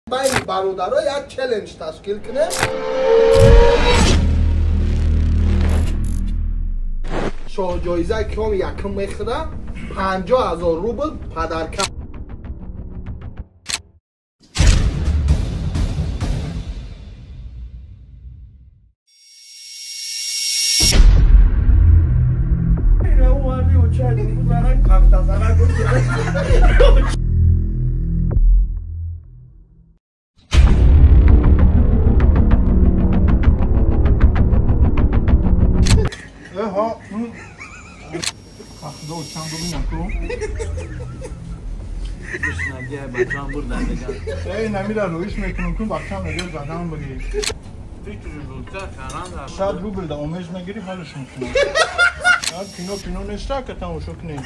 Байни бародаро як челлендж ташкил кунем. Шоҳҷоиза киом якум мехӯра 50 000 рубл падарка. Намира роиш мекунам кун бачам мегӯяд задам бигир. 100 рубл да омез мегирӣ ҳалш мекунам. Кино кино неста ка тамошо кунем.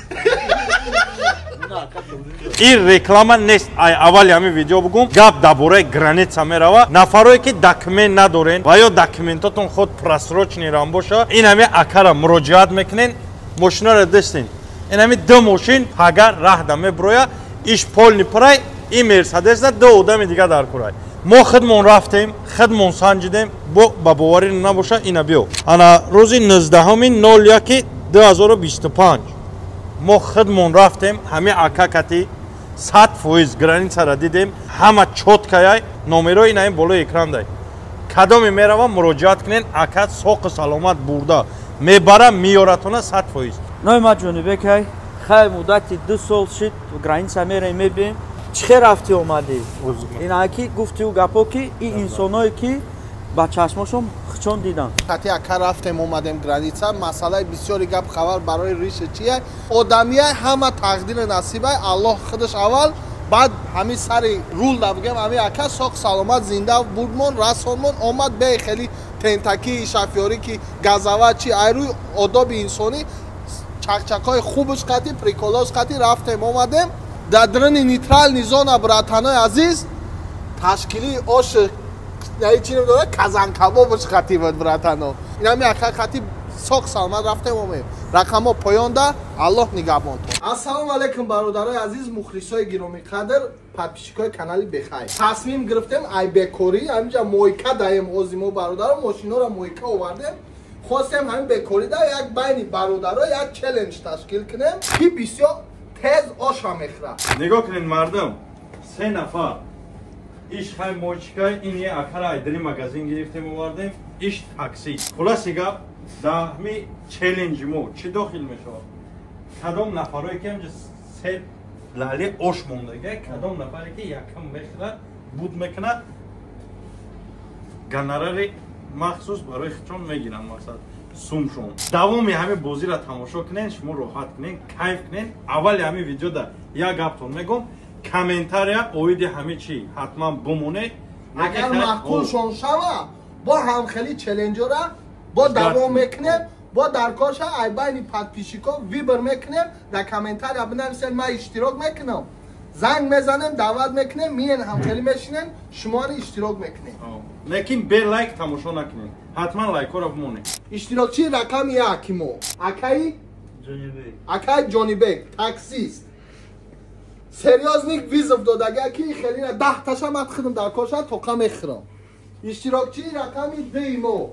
Ин реклама нест. Ай аввали ҳамин видео бугум гап дар бораи граница мерава. Нафарое ки документ надорен ва ё документотон худ просрочный рам боша, ин ҳами акара муроҷиат мекунен, мошинаро дастен. Ин ҳами ду мошин пага раҳда меброя, иш полный прай, ин мерседес ду одами дига дар курай. Мо худмон рафтем, худмон санҷидем, бо ба боварӣ набоша ина биё. Ана рӯзи 19.01.2025 мо худмон рафтем, ҳами ака кати 100% границара дидем, ҳама чёткаяй, номерои ина ин болои экран дай. Кадоме мерава муроҷиат кунен, ака соқу саломат бурда мебара миёратона 100%. Номи ман Ҷонибекай, хай муддати 2 сол шид граница мерем мебинем. Чӣ хел рафтӣ омадӣ? Инаки гуфтиу гапо ки ин инсоное ки ба чашмошон хичон дидан. Қати ака рафтем омадем граница, масъалаи бисёри гап хабар барои риша чия? Одамия ҳама тақдири насибай, Аллоҳ худаш аввал, баъд ҳамин сари рул да бигем, ҳамин ака соқ саломат зинда бурдмон, расонмон, омад бе хеле тентаки шафёрӣ ки газава чи айрӯи одоби инсонӣ чақчақҳои хубаш қати приколош қати рафтем омадем. Дар даруни нейтральный зона братанои азиз ташкили ош чи намедонам казанкабобаш қати буд братано. Инами ака қати соқ саломат рафтем омем. Рақамҳо поёнда, Аллоҳ нигаҳбонтон. Ассалому алайкум бародарои азиз, мухлисои гиромиқадр, подписчикои канали Бехайр. Тасмим гирифтем ай бекорӣ, ҳаминҷа мойка даем ози мо бародаро, мошинҳоро мойка овардем. Хостем ҳамин бекорӣ да як байни бародаро як челлендж ташкил кунем, ки бисёр тез оша мехӯрад. Нигоҳ кунед мардум, се нафар. Иш хай мойчикай, ин е акара айдри магазин гирифтем овардем, иш такси. Хулоси гап, дар ҳами челленҷи мо чӣ дохил мешавад? Кадом нафарое ки ҳамҷа се лали ош мондага, кадом нафаре ки якам мехӯрад, буд мекунад, гонорари махсус барои худшон мегиранд мақсад. Сумшон. Давоми ҳамин бозиро тамошо кунен, шумо роҳат кунен, кайф кунен. Аввали ҳамин видеода як гаптон мегӯм, комментария оиди ҳамин чӣ ҳатман бумоне. Агар маъқулшон шава, бо ҳамхели челленҷора бо давом мекунем, бо дар корша ай байни подписчико выбор мекунем, дар комментария бинависен ман иштирок мекунам. Занг мезанем, даъват мекунем, миен ҳамхели мешинем, шуморо иштирок мекунем. Лекин бе лайк тамошо накунед. Ҳатман лайкҳоро бимонед. Иштирокчии рақами яки мо акаи Ҷонибек. Акаи Ҷонибек, таксист. Серьёзный вызов додага ки хелина 10 таша ман худам дар корша тоқа мехӯрам. Иштирокчии рақами дуи мо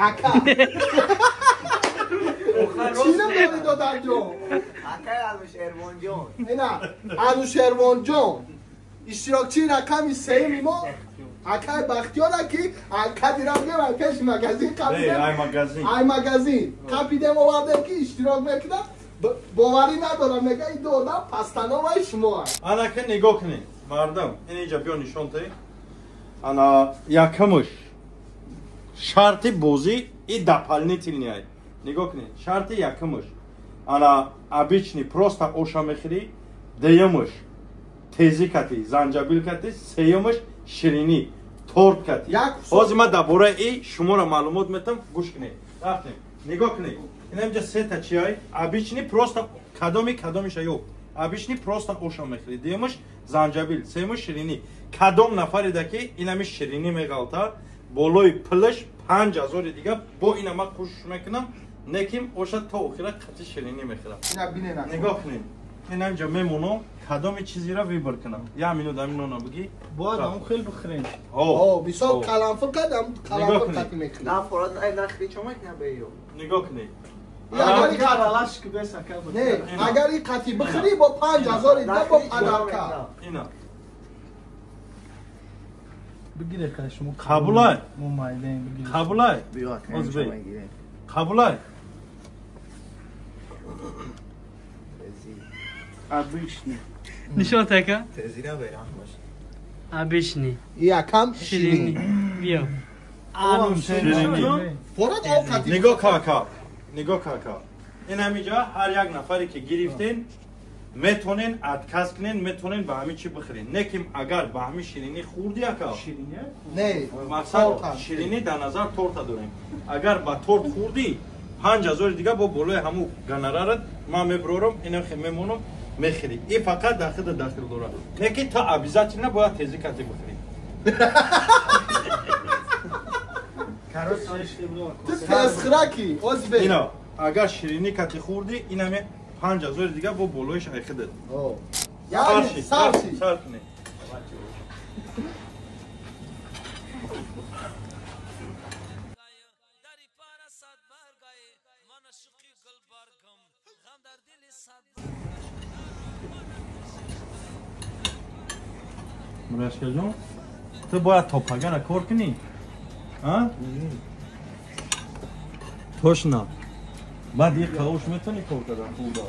ака. Чӣ намедонӣ додарҷон? Акаи Анушервонҷон. Ина Анушервонҷон. Иштирокчии рақами сеюми мо акай Бахтиёра ки кадирам гем ай пеши магазин қапидем. Ай магазин. Ай магазин. Қапидем овардем ки иштирок мекунам. Боварӣ надорам, мега ин ду одам пастановаи шумо аст. Ана ки нигоҳ кунед мардум, ин инҷа биё нишон таи. Ана якамуш шарти бозӣ и дополнительный ай. Нигоҳ кунед, шарти якамуш. Ана обычный просто оша мехӯрӣ, дуюмуш тезӣ кати, занҷабил кати, сеюмуш ширинӣ, торт кати. Ҳозир ман дар бораи и шуморо маълумот метам, гӯш кунед. Рафтем. Нигоҳ кунед. Ин ҳамҷа сета чиай? Обычный просто кадоми кадомиша ёфт. Обычный просто оша мехӯрӣ, дуюмуш занҷабил, сеюмуш ширинӣ. Кадом нафареда ки ин ҳами ширинӣ меғалта, болои пулаш 5000 дига бо ина ман кӯшиш мекунам, неким оша то охира қати ширинӣ мехӯрам. Ина бинед. Нигоҳ кунед. Ин ҳаминҷа мемонам, кадоми чизиро выбор кунам. Як минут ҳамин нона бигӣ. Бояд ҳамон хел бихӯрем. О, мисол каламфур кардам, каламфур қати мехӯрем. На, форад нахри чо мекунам ба ё. Нигоҳ кунед. Не, агар ин қати бихӯрӣ бо 5000 ида бо падарка. Ина. Бигире ка шумо. Қабулай. Мо майдаем бигире. Қабулай. Озбек. Қабулай. Обычный. Нишон така? Тезира берахмаш. Обычный. Якам ширини. Биё. Ширини. Форад об қати. Нигоҳ кака. Нигоҳ кака. Ин ҳаминҷа ҳар як нафаре ки гирифтен, метонен отказ кунен, метонен ба ҳамин чӣ бихӯрен. Не ки агар ба ҳамин ширинӣ хӯрди ака. Ширинӣ? Не, мақсад ширинӣ дар назар торта дорем. Агар ба торт хӯрдӣ, 5000 дига бо болои ҳамун гонорарат ман меброрам, ина мемонам, мехӯрӣ. И фақат дар худа дахил дорад. Не ки та обязательно бояд тезӣ кати бихӯрӣ. Ту тезхӯракӣ, озбек. Ина, агар ширинӣ кати хӯрдӣ, инаме 5000 дига бо болоиш айхидат. Яъне сарши. Сар кунед. Мурашкаҷон, ту бояд то пагара кор кунӣ? А? Точно. Баъд як қавуш метавонӣ кор кардан хӯрда.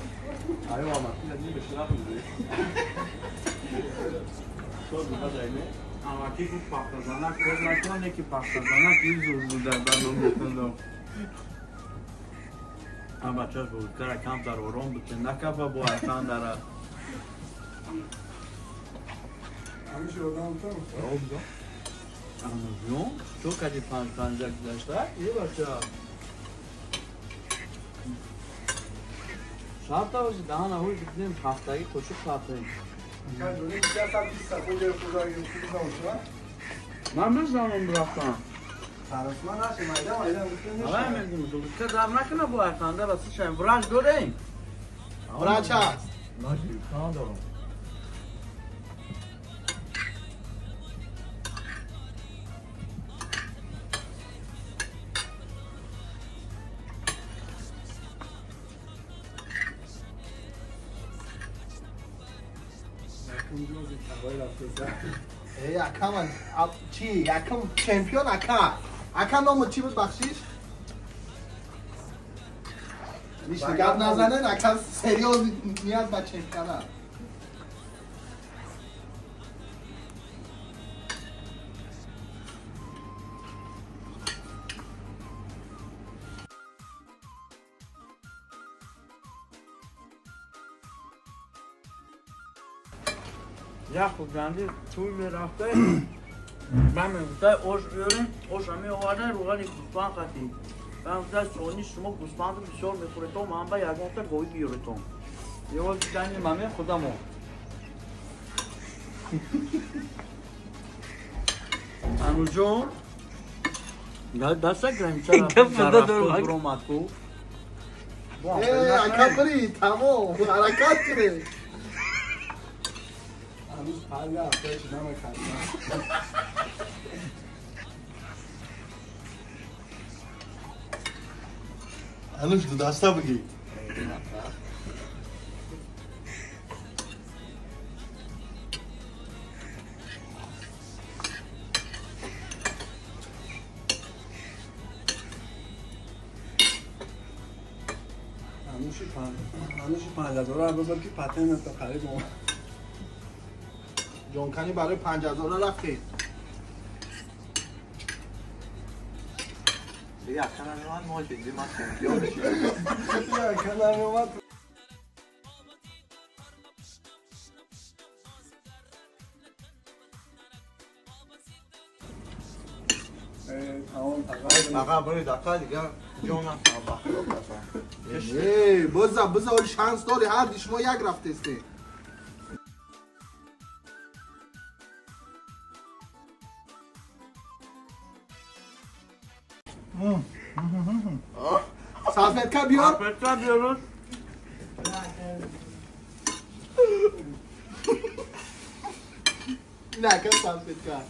Амаки гуфт пахтазанак кор накун, ки пахтазанак изуз буда барном бикундам. Ам бачаш бузургтара камтар ором буд, накафа бо айфан дара. Анужон, чо кади панҷ панҷа гузашта? Е бача. Шабта боши даҳана ҳуй бидем ҳафтагӣ қошуқ партоем. Ман мезанам рафтам. Авай мегум, зулка дар накуна бо айханда раси шаем. Врач дорем? Врач ҳаст. Надорам. Якам чӣ? Якам чемпион ака. Ака номо чӣ буд бахшиш? Лишний гап назанен, ака серьёз ният ба чемпиона. Як хуҷандӣ тӯй мерафта, ман мегуфта ош биёрем, оша меоварда, рӯғани гӯсфанд қатӣ. Ман гуфта сони шумо гӯсфанду бисёр мехӯретон, ман ба ягонта говӣ биёретон. Ёвози ҷанги маме худамо. Ануҷон, даста граница рафт ку. Ака бирӣ, тамом, ҳаракат кунед. هنوز 5 هفته شدم خستم. هنوز دو دسته بگی. هنوز 5000 بذار که پتنت تا خرید اومد. جانکنی برای 5000 رفتی. دیگه اصلا نمیومد ما جدی ما چمپیون میشیم. اصلا نمیومد. آقا برو دفعه دیگه جونم تا ای بزا بزا ولی شانس داری هر دی شما یک رفته استی. Салфетка биёр. Салфетка биёр. Ина ака салфетка.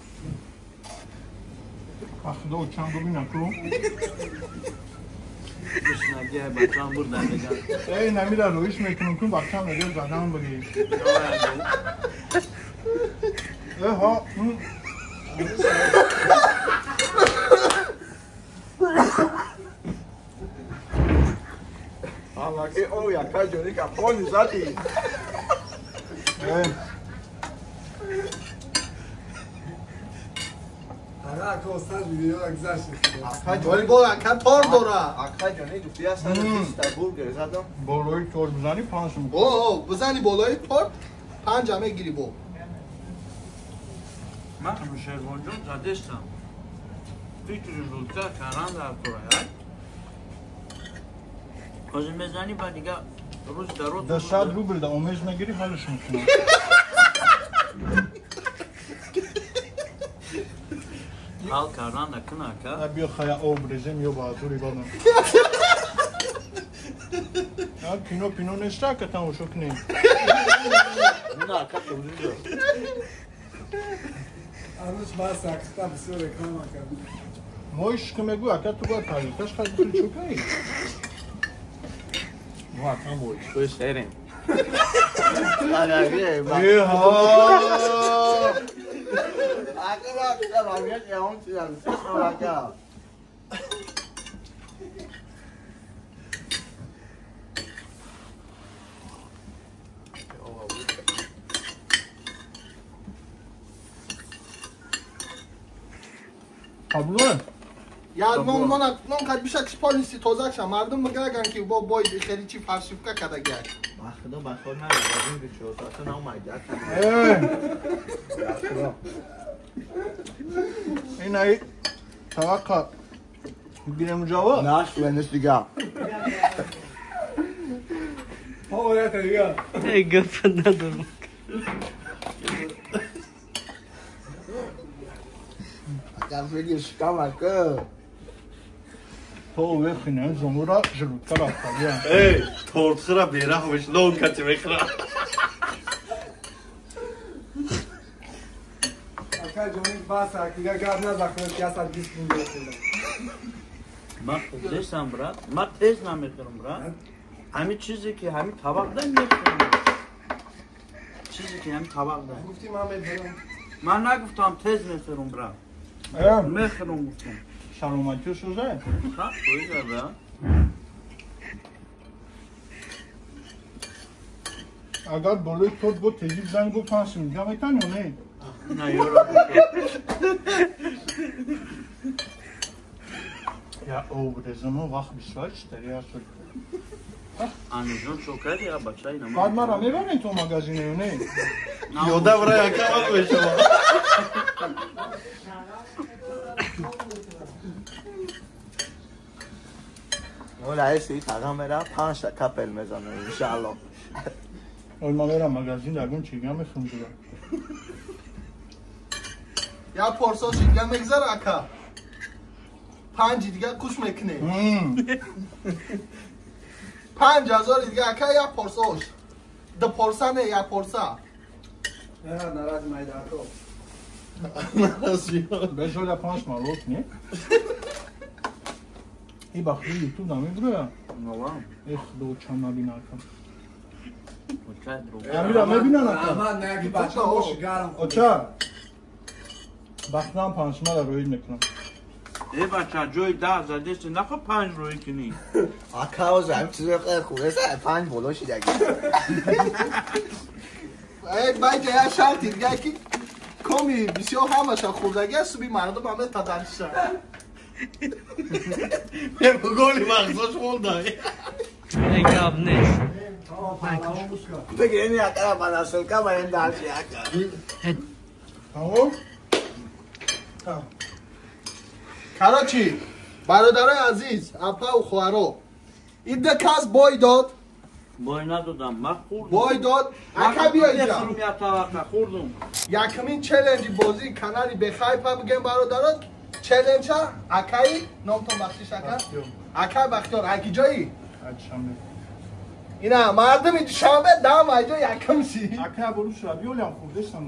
Ахда чанд бубина ку. Гушнагӣ бачаам бурда меган. Эй, намира роиш мекунам ку бачаам мегӯяд задам бигир. Э ҳа. Э, о, яка ҷони капони зади. Вали бо ака тор дора. Ака ҷони гуфти я 120 та бургер задам. Болои тор бизани 5 сум. О, бизани болои тор 5 мегири бо. Ман Шервонҷон задестам. Фикри жулка каран дар тора, ай? Ҳозир мезанӣ ба дига рӯз дар рӯз. Да 100 рубл да омез мегири ҳалш мекунам. Ҳал кардан да кун ака. Биё хая об резем ё ба азури бадам. Кино пино неста ака тамошо кунем. На ака тӯризо. Ануш бас акта бисёр реклама кард. Моиш ки мегӯ ака ту бояд тарифаш хади чӯ кунӣ. Мо ака моишкои шерем. Э ҳа. Қабуле? Я нон нон нон қад бишак полиси тозак ша мардум мегӯянд ки бо бой хеле чи фаршивка кардагиак. Ба худо ба худ намедонам ки чӣ соата наомайда. Ин ай таваққа гирем ҷавоб? Наш ленес дига. Ҳо дига. Эй гап надорам. Агар бигир шикамака. То вехина зомура желудка рафтагия. Эй, тортхӯра бераҳмиш нон кати мехӯра. Ака ҷони бас дига гап назахӯрад ки 120 мин гирифтем. Ман хӯрдесам брат, ман тез намехӯрам брат. Ҳамин чизе ки ҳамин табақ дай мехӯрам. Чизе ки ҳамин табақ дай. Гуфти ман мехӯрам. Ман нагуфтам тез мехӯрам брат. Мехӯрам гуфтам. Саломатӣ шуза? Ха, шуза брат. Агар болои торт бо тезӣ бизанӣ бо 5 сум дига метавонӣ ё не? На, ёра. Я об резамо вақт 24 аст. Анужон чо карди я бачаи нама. Баъд мара мебарем то магазине ё не? Ёда бра яка вақт мешавад. Ола эси тагам мера 5 та капел мезанам иншааллоҳ. Ой ман мерам магазин ягон чига мехӯрам дига. Я порсо шидга мегзара ака. 5 дига куш мекунем. 5000 дига ака я порсош. Ду порса не я порса. Не, нарази майдако. Нарази. Бежоля 5 малот, не? И бахри ютуб намебурая? Нова. Эх, до чам набина ака. Амира мебинан ака. Раҳмат, на яки бача боши гарм. Оча. Бахтам 5 мала роид мекунам. Э бача, ҷои 10 задеси нахо 5 роӣ кунӣ. Ака оза ҳам чизе хеле хуб аст, 5 боло шидаги. Эй баҷа я шарти дига ки коми бисёр ҳамаша хӯрдаги аст, суби мардум ҳама тадарша. Голи мағзош монда. Эй гап нест. Бигир ин якара ба насилка ба ин дарши ака. Тамом? Короче, бародарои азиз, апа у хоҳаро, ин ду кас бой дод. Бой надодам, ман хӯрдум. Бой дод. Ака биё инҷа. Мехӯрам як таваққа, хӯрдум. Якумин челленҷи бозии канали Бехайпа бигем бародарон. Челленҷа акаи номтон бахшиш ака? Акаи Бахтиёр, аки ҷои? Душанбе. Ина мардуми Душанбе дам айҷо якум си. Ака буру шура биёлям хӯрдесам.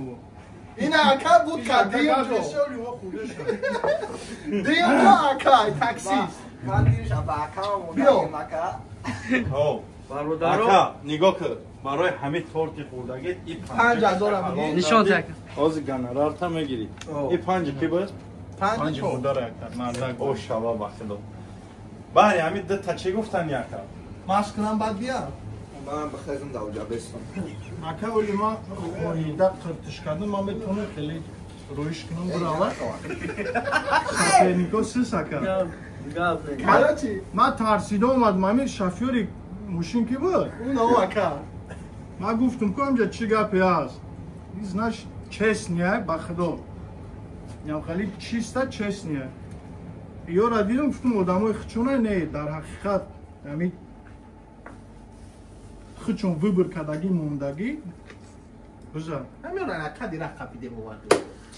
Ина ака буд кардим ҷо. Дим ҷо ака таксист. Ман дириш аба ака омодагим ака. Бародаро ака нигоҳ кун. Барои ҳамин торти хӯрдагит и 5000 мегирӣ. Нишон та ака. Ҳозир гонорарта мегирӣ. И 5 ки буд? 5 модарака мардак. О шава ба худо. Баҳри ҳамин ду та чӣ гуфтани ака? Машқ кунам баъд биям. Ман бихезм давҷа бестам. Ака оли ман хоҳида қиртиш кардам, ман метавонам хеле роиш кунам бирава. Сопернико сис ака. Короче, ман тарсида омадам, ҳамин шофёри мошин ки буд? Уно ака. Ман гуфтам ку ҳамҷа чӣ гапе аст? Значит, честный ба худо. Ям хеле чиста честный. Ёра дидам, гуфтам одамои хичона не, дар ҳақиқат ҳамин хичон выбор кардагӣ мондагӣ. Биза. Ҳамёра ака дира қапидем овард.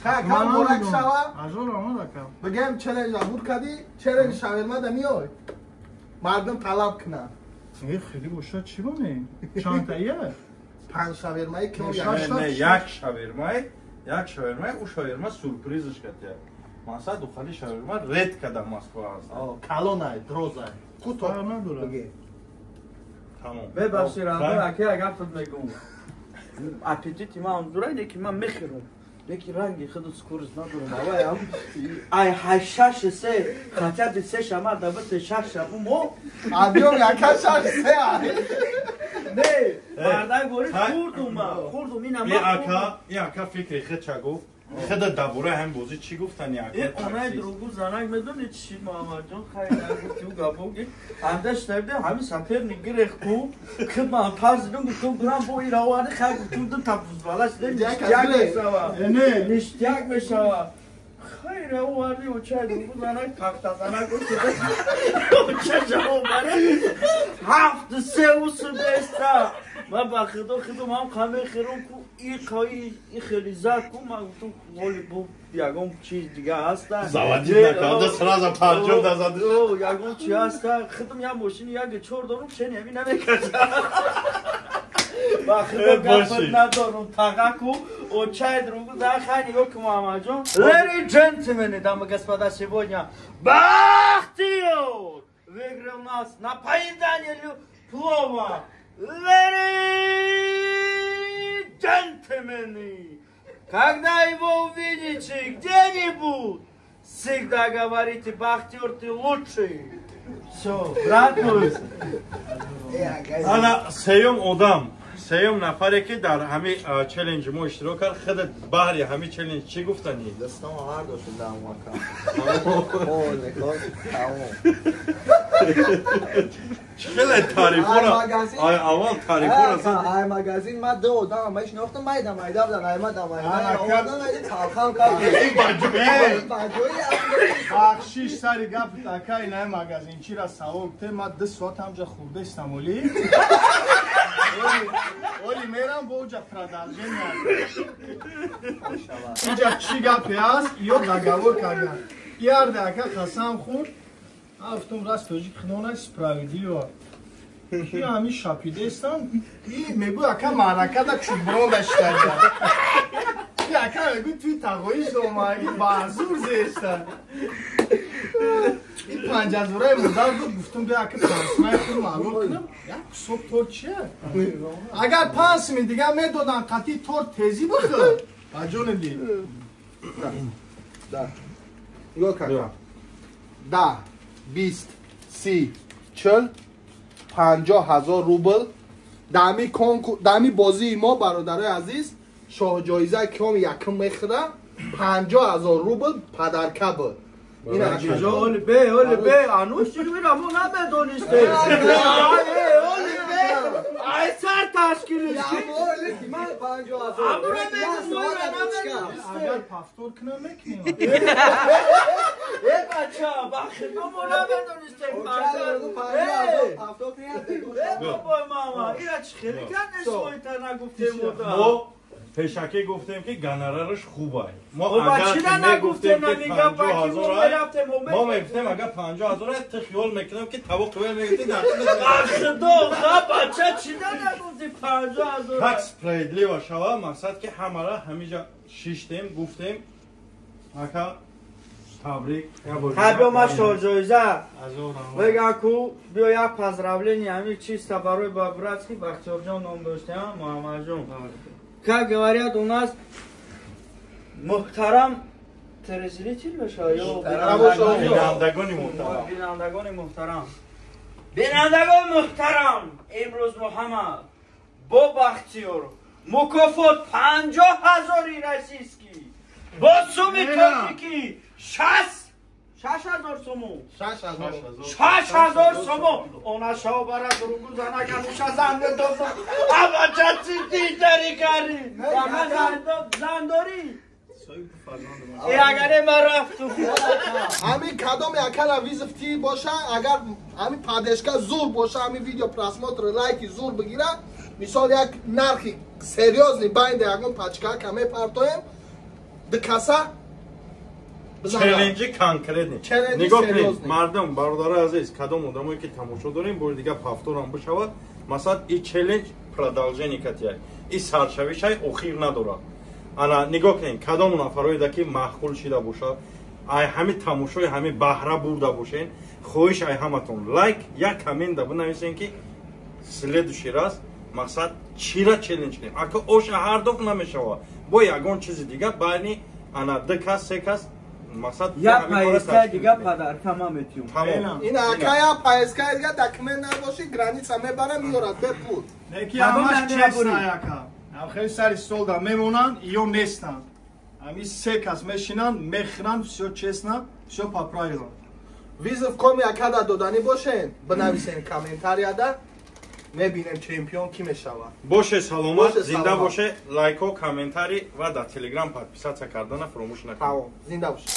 Ка ака муборак шава. Азор омад ака. Бигем челлендж буд кардӣ, челлендж шаверма да миёй. Мардум талаб кунанд. Э, хеле бошад чӣ боне? Чандтаия? 5 шавермаи ки Не, як шавермаи, як шавермаи, у шаверма сюрпризш кардия. Масад духали шаверма редко дар Москва аст. Калонай, дрозай. Куто надорад. Тамом. Бебахши раҳбар ака агар фуд мегум. Аппетити ман онзура не ки ман мехӯрам. Леки ранги худу скорость надорам. Авай ам ай 8 6 3 хотя бы 3 шама да бите 6 шабу мо. Абиём яка 6 3 ай. Не, бардак бори хӯрдум ман. Хӯрдум ина ман. Ака, и ака фикри худ ча гуфт? Худа дабора ҳам бозӣ чӣ гуфтани ака? Э, онаи другу занак медони чӣ Муҳаммадҷон хайр нагуфти ӯ гапо ки ҳамда шунавида ҳамин соперник гирех ку худ ман тарзидам гуфтам гурам бо ира оварди хайр гуфтам ду та фузбала шуда ништяк мешава. Ништяк мешава. Хайр оварди очай другу занак пахта занак гуфт. Оча ҷавоб баре 7-3 усудеста. Ман ба худо худо ман қаме херум ку и қои и хеле зад ку ман гуфтам воли бу ягон чиз дига ҳаста. Заводить накарда сразу панҷум дазад. Ягон чи ҳаста. Худам як мошини як чор дорум чени ҳамин намекарда. Ба худо гап надорум таға ку очай другу да хай нигоҳ ку Муҳаммадҷон. Ladies and gentlemen, дамы и господа, сегодня Бахтиёр выиграл нас на поедание плова. Ladies and gentlemen, когда его увидите где-нибудь, всегда говорите, Бахтиёр, ты лучший. Все, радуюсь. Ана сеюм одам, сеюм нафаре ки дар ҳами челленҷ мо иштирок кард, худат баҳри ҳами челленҷ чӣ гуфтанӣ? Дастам ҳар ду шудам ака. О, некон, тамом. Хеле тарифора. Ай аввал тарифора зад. Ай магазин ма ду одам ма шинохтам, майда майда будан, ай ма да майда. Одам майда талхам кард. Баҷои бахшиш сари гап ака ин магазин чира савол те ма 2 соат ҳамҷа хӯрдестам оли. Оли мерам бо уҷа продолжение. Инҷа чӣ гапе аст? Ё договор кардан. Ярда ака қасам хӯрд. Гуфтам раст тоҷик худона справедливо. Ки ҳамин шапидестам. И мегӯ ака маъракада чӯброн даштага. Ки ака мегӯ туи тағоиш омаги баъзур зеста. И 5000 модар буд, гуфтам бия ака 5 худ маълум кунам. Як кусок торт чия? Агар 5 ми дига медодан қатъи торт тезӣ бихӯр. Ба ҷони дил. Да. Нигоҳ кака. 10 20 30 40 50 ҳазор рубл дами конкур дами бозии мо бародарои азиз шоҳҷоиза киом якум мехӯра 50 ҳазор рубл падарка буд. Ин Оли бе, оли бе, ануш чӣ мира мо намедонистем. Оли бе, ай сар ташкилиш ки. Ман 50 ҳазор. Амура медонистем. Агар повтор кунам мекунем. Э бача, ба худо мо намедонистем. Повтор кунем. Э бобой мама, ира чӣ хеле кард несоита нагуфтем ода. Мо Пешакӣ гуфтем ки гонорараш хубай. Мо агар чира нагуфтем намегапа ки мо мегуфтем агар 50 ҳазор ай, ту хиёл мекунам ки тавоқ вел мегуфти дар. Худо ха, бача, чира нагуфти 50 ҳазор? Как справедливо шава, мақсад ки ҳамара ҳамиҷа шиштем, гуфтем. Ака, табрик. Биё, ма шоҳҷоиза бигам ку, биё, як поздравление ҳами чисто барои ба братский Бахтиёрҷон ном доштем, Муҳаммадҷон. Как говорят у нас, муҳтарам телезритель мешавад ё бинандагони муҳтарам. Бинандагони муҳтарам, бинандагони муҳтарам, имрӯз Муҳаммад бо Бахтиёр мукофот 50 ҳазори российский бо суми тоҷикӣ 6000 сомон, 6000 сомон. Она шабара дуругу занака муша зан медоза. Абача, чи титари кари зан дорӣ? Агаре ман рафту. Ҳамин кадоме акара вызов ти боша, агар ҳамин поддержка зур боша, ҳамин видео просмотр, лайки зур бигира, мисол, як нархи серьёзный байнда ягон пачкака мепартоем дикаса. Челленҷи конкретный. Нигоҳ кунед, мардум, бародарои азиз, кадом одамое ки тамошо дорем, бори дига повторам бишавад. Масалан, и челлендж продолжение катияй, и саршавишай, охир надорад. Ана нигоҳ кунед, кадом нафароеда ки маъқул шида бошад, ай ҳами тамошои ҳами баҳра бурда бошен, хоҳиш ай ҳаматон, лайк, як коммента бинависен ки следующий раз, мақсад, чира челлендж кунем. Ака, оша ҳар дафъ намешавад, бо ягон чизи дига байни ана ду кас, се кас, мақсад. Як поездка дига подарка ма метиём. Ин ака, як поездка дига, документ набоши, граница мебара, меёрад бепул. Неки ҳамаш честно, ака. Хеле сари стол да мемонанд, ё нестанд. Ҳами се кас мешинанд, мехӯранд, всё честно, всё по правилам. Вызов коми акада доданӣ бошен, бинависен комментарияда, мебинем чемпион ки мешавад. Боше саломат, зинда боше. Лайко, комментарий ва дар Телеграм подписаться кардана фаромӯш накунед. Зинда боше.